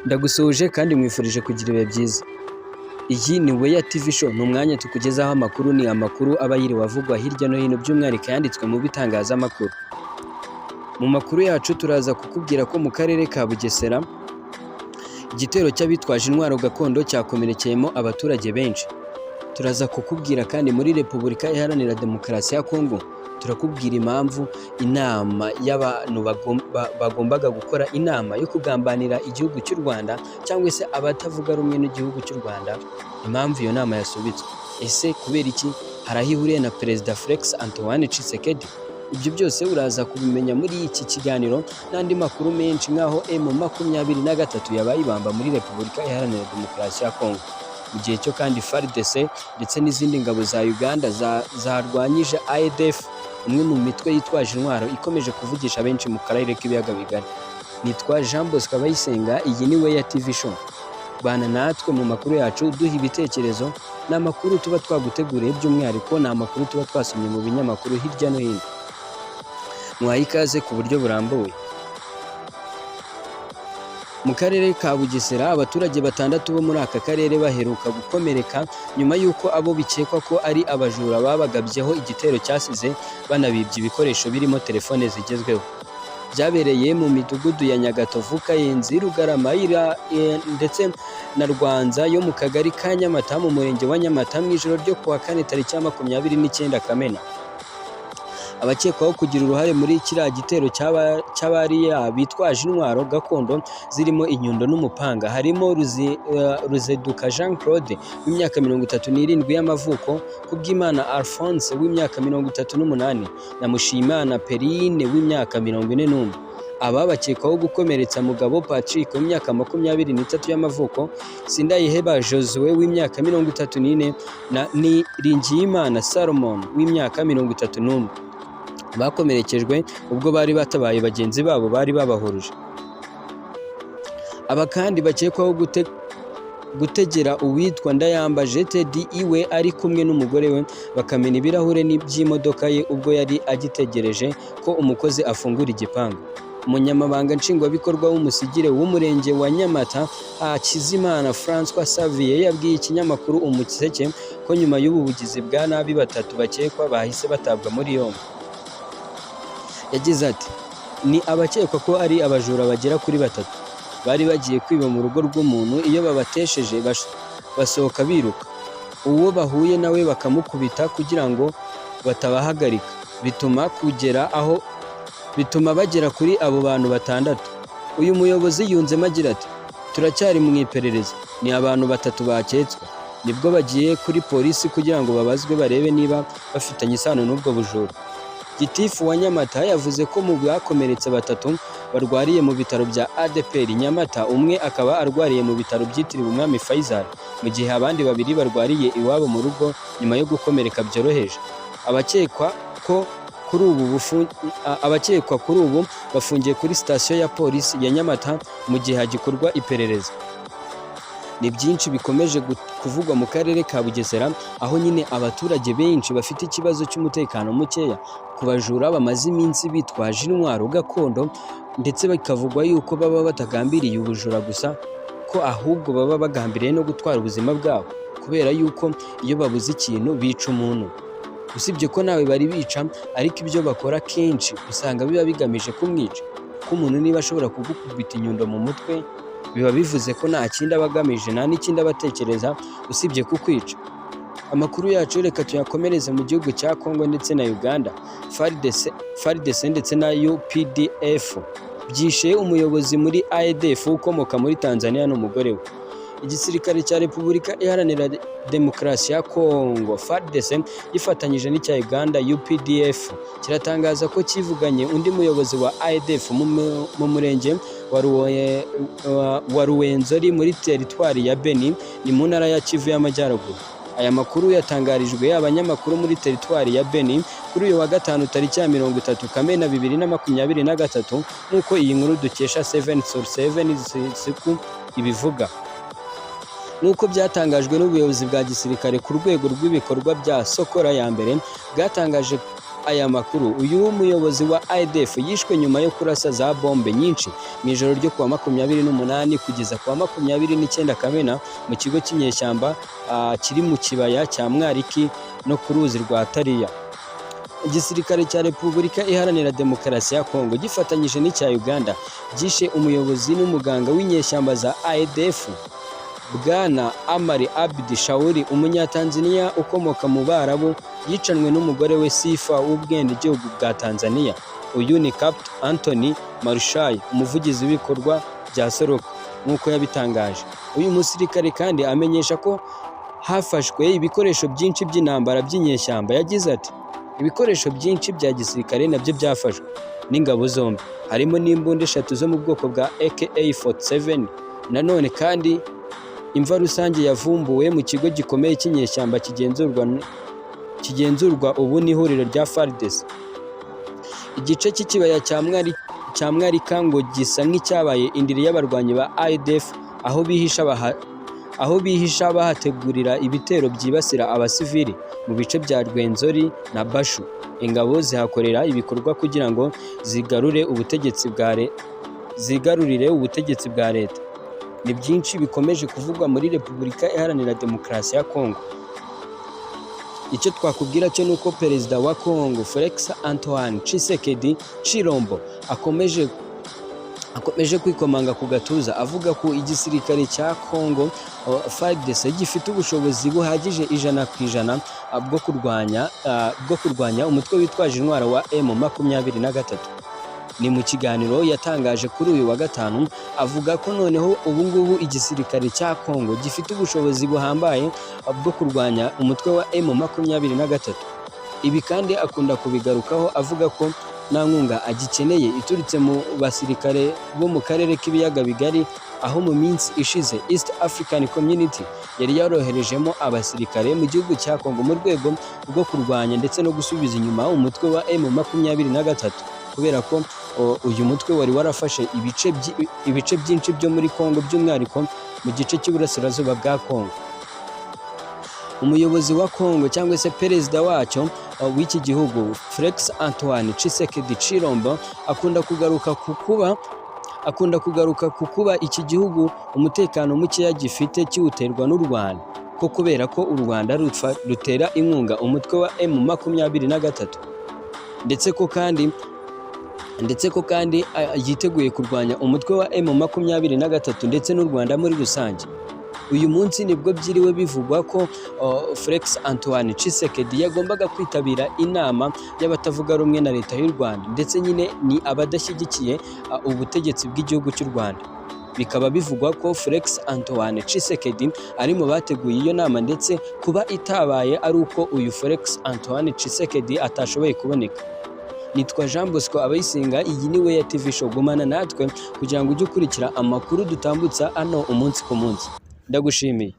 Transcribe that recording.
Ndagusuhuje kandi nkwifurije kugira ibihe byiza. Iyi ni Weya TV Show, ni umwanya tukugezaho amakuru, ni amakuru aba yiriwe avugwa hirya no hino by'umwihariko yanditswe mu bitangazamakuru. Mu makuru yacu turaza kukubwira ko mu karere ka Bugesera igitero cy'abitwaje intwaro gakondo cyakomerekeyemo abaturage benshi. Turaza kukubwira kandi muri Repubulika Iharanira Demokarasi ya Kongo, turakubwira impamvu inama y'abantu bagombaga gukora inama yo kugambanira igihugu cy'u Rwanda cyangwa se abatavuga rumwe n'igihugu cy'u Rwanda, impamvu iyo nama yasubitswe. Ese kubera iki? Hari aho ihuriye na Perezida Felix Antoine Tshisekedi? Ibyo byose uraza kubimenya muri iki kiganiro n'andi makuru menshi, nk'aho M23 yabaye ibamba muri Repubulika Iharanira Demokarasi ya Kongo. Mu gihe cyo kandi FARDC ndetse n'izindi ngabo za Uganda zarwanyije ADF, umwe mu mitwe yitwaje intwaro ikomeje kuvugisha benshi mu karere k'ibiyaga bigari. Nitwa Jean Bosco Abayisenga, iyi ni Weya TV Show. Bana natwe mu makuru yacu, duha ibitekerezo, ni amakuru tuba twaguteguriye, by'umwihariko ni amakuru tuba twasomye mu binyamakuru hirya no hino. Mwaha ikaze ku buryo burambuye. Mu karere ka Bugesera, abaturage batandatu bo muri aka karere baheruka gukomereka nyuma y'uko abo bikekwa ko ari abajura babagabyeho igitero cyasize banabibye ibikoresho birimo telefone zigezweho. Byabereye mu midugudu ya Nyagatovu, Kayenzi, Rugarama ndetse na Rwanza yo mu kagari ka Nyamata mu murenge wa Nyamata mu ijoro ryo kuwa kane tariki ya 29 Kamena. Abakekwaho kugira uruhare muri kiriya gitero cy'abariya bitwaje intwaro gakondo zirimo inyundo n'umupanga harimo Ruzeduka Jean Claude w'imyaka 37 y'amavuko, Kubwimana Alphonse w'imyaka 38 na Mushimiyimana Perrine w'imyaka 41. Aba bakekwaho gukomeretsa Mugabo Patrick w'imyaka 23 y'amavuko, Sindayiheba Josue w'imyaka 34 na Niringiyimana Salomon w'imyaka 31. Bakomerekejwe ubwo bari batabaye bagenzi babo bari babahuruje. Aba kandi bakekwaho gutegera uwitwa Ndayambaje Teddy iwe ari kumwe n'umugore we, bakamena ibirahure by'imodoka ye ubwo yari agitegereje ko umukozi afungura igipangu. Umunyamabanga Nshingwabikorwa w'umusigire w'umurenge wa Nyamata, Hakizimana Francois Xavier, yabwiye ikinyamakuru Umuseke ko nyuma y'ubu bugizi bwa nabi batatu bakekwa bahise batabwa muri yombi. Yagize ati: "Ni abakekwa ko ari abajura bagera kuri batatu bari bagiye kwiba mu rugo rw'umuntu. Iyo babatesheje basohoka biruka, uwo bahuye nawe bakamukubita kugira ngo batabahagarika, bituma kugera aho bituma bagera kuri abo bantu batandatu." Uyu muyobozi yunzemo agira ati: "Turacyari mu iperereza, ni abantu batatu baketswe, nibwo bagiye kuri polisi kugira ngo babazwe barebe niba bafitanye isano n'ubwo bujura." Gitifu wa Nyamata yavuze ko mu bakomeretse batatu barwariye mu bitaro bya ADEPR Nyamata, umwe akaba arwariye mu bitaro byitiriwe Umwami Faisal, mu gihe abandi babiri barwariye iwabo mu rugo nyuma yo gukomereka byoroheje. Abakekwa kuri ubu bafungiye kuri sitasiyo ya polisi ya Nyamata mu gihe hagikorwa iperereza. Ni byinshi bikomeje kuvugwa mu karere ka Bugesera, aho nyine abaturage benshi bafite ikibazo cy'umutekano mukeya ku bajura bamaze iminsi bitwaje intwaro gakondo, ndetse bikavugwa yuko baba batagambiriye ubujura gusa, ko ahubwo baba bagambiriye no gutwara ubuzima bwabo, kubera yuko iyo babuze ikintu bica umuntu. Usibye ko nawe bari bica, ariko ibyo bakora kenshi usanga biba bigamije kumwica, kuko umuntu niba ashobora kugukubita inyundo mu mutwe, biba bivuze ko nta kindi aba agamije, nta n'ikindi aba atekereza usibye kukwica. Amakuru yacu reka tuyakomereze mu gihugu cya Congo ndetse na Uganda. FARDC ndetse na UPDF byishe umuyobozi muri ADF ukomoka muri Tanzania n'umugore we. Igisirikare cya Repubulika Iharanira Demokarasi ya Congo FARDC gifatanyije n'icya Uganda UPDF kiratangaza ko kivuganye undi muyobozi wa ADF mu murenge wa Ruwenzori muri teritwari ya Beni, ni mu ntara ya Kivu y'Amajyaruguru. Aya makuru yatangarijwe abanyamakuru muri teritwari ya Beni kuri uyu wa gatanu tariki ya 30 Kamena 2023, nk'uko iyi nkuru dukesha 7 sur 7 siku ibivuga. Nk'uko byatangajwe n'ubuyobozi bwa gisirikare ku rwego rw'ibikorwa bya Sokola ya mbere, bwatangaje aya makuru, uyu muyobozi wa ADF yishwe nyuma yo kurasa za bombe nyinshi mu ijoro ryo kuwa 28 kugeza kuwa 29 Kamena mu kigo cy'inyeshyamba kiri mu kibaya cya Mwariki no ku ruzi rwa Tariya. Igisirikare cya Repubulika Iharanira Demokarasi ya Kongo gifatanyije n'icya Uganda byishe umuyobozi n'umuganga w'inyeshyamba za ADF, Bwana Amari Abdi Shauri, Umunyatanzania ukomoka mu Barabu, yicanwe n'umugore we Sifa w'ubwenegihugu bwa Tanzania. Uyu ni Capt Anthony Marshal, umuvugizi w'ibikorwa bya Soroka, nk'uko yabitangaje. Uyu musirikare kandi amenyesha ko hafashwe ibikoresho byinshi by'intambara by'inyeshyamba. Yagize ati: "Ibikoresho byinshi bya gisirikare nabyo byafashwe n'ingabo zombi, harimo n'imbunda eshatu zo mu bwoko bwa AK-47. Nanone kandi imva rusange yavumbuwe mu kigo gikomeye cy'inyeshyamba kigenzurwa ubu n'ihuriro rya FARDC." Igice cy'ikibaya cya Mwarika ngo gisa nk'icyabaye indiri y'abarwanyi ba ADF, aho bihisha bahategurira ibitero byibasira abasivili mu bice bya Rwenzori na Bashu. Ingabo zihakorera ibikorwa kugira ngo zigarurire ubutegetsi bwa leta. Ni byinshi bikomeje kuvugwa muri Repubulika Iharanira Demokarasi ya Kongo. Icyo twakubwira cyo ni uko Perezida wa Kongo Felix Antoine Tshisekedi Chilombo akomeje kwikomanga ku gatuza, avuga ko igisirikare cya Kongo FARDC gifite ubushobozi buhagije 100% bwo kurwanya umutwe witwaje intwaro wa M23. Ni mu kiganiro yatangaje kuri uyu wa gatanu, avuga ko noneho ubu ngubu igisirikare cya Kongo gifite ubushobozi buhambaye bwo kurwanya umutwe wa M23. Ibi kandi akunda kubigarukaho, avuga ko nta nkunga agikeneye iturutse mu basirikare bo mu karere k'ibiyaga bigari, aho mu minsi ishize East African Community yari yaroherejemo abasirikare mu gihugu cya Kongo mu rwego rwo kurwanya ndetse no gusubiza inyuma umutwe wa M23, kubera ko uyu mutwe wari warafashe ibice byinshi byo muri Kongo, by'umwihariko mu gice cy'uburasirazuba bwa Kongo. Umuyobozi wa Kongo cyangwa se perezida wacyo w'iki gihugu, Felix Antoine Tshisekedi Chilombo, akunda kugaruka ku kuba iki gihugu umutekano mukeya gifite kiwuterwa n'u Rwanda, ko kubera ko u Rwanda rutera inkunga umutwe wa M23, ndetse ko kandi yiteguye kurwanya umutwe wa M23 ndetse n'u Rwanda muri rusange. Uyu munsi nibwo byiriwe bivugwa ko Felix Antoine Tshisekedi yagombaga kwitabira inama y'abatavuga rumwe na leta y'u Rwanda, ndetse nyine ni abadashyigikiye ubutegetsi bw'igihugu cy'u Rwanda. Bikaba bivugwa ko Felix Antoine Tshisekedi ari mu bateguye iyo nama, ndetse kuba itabaye ari uko uyu Felix Antoine Tshisekedi atashoboye kuboneka. Nitwa Jean Bosco Abayisenga, iyi ni we ya TV Show. Gumana natwe kugira ngo ujye ukurikira amakuru dutambutsa hano umunsi ku munsi. Ndagushimiye.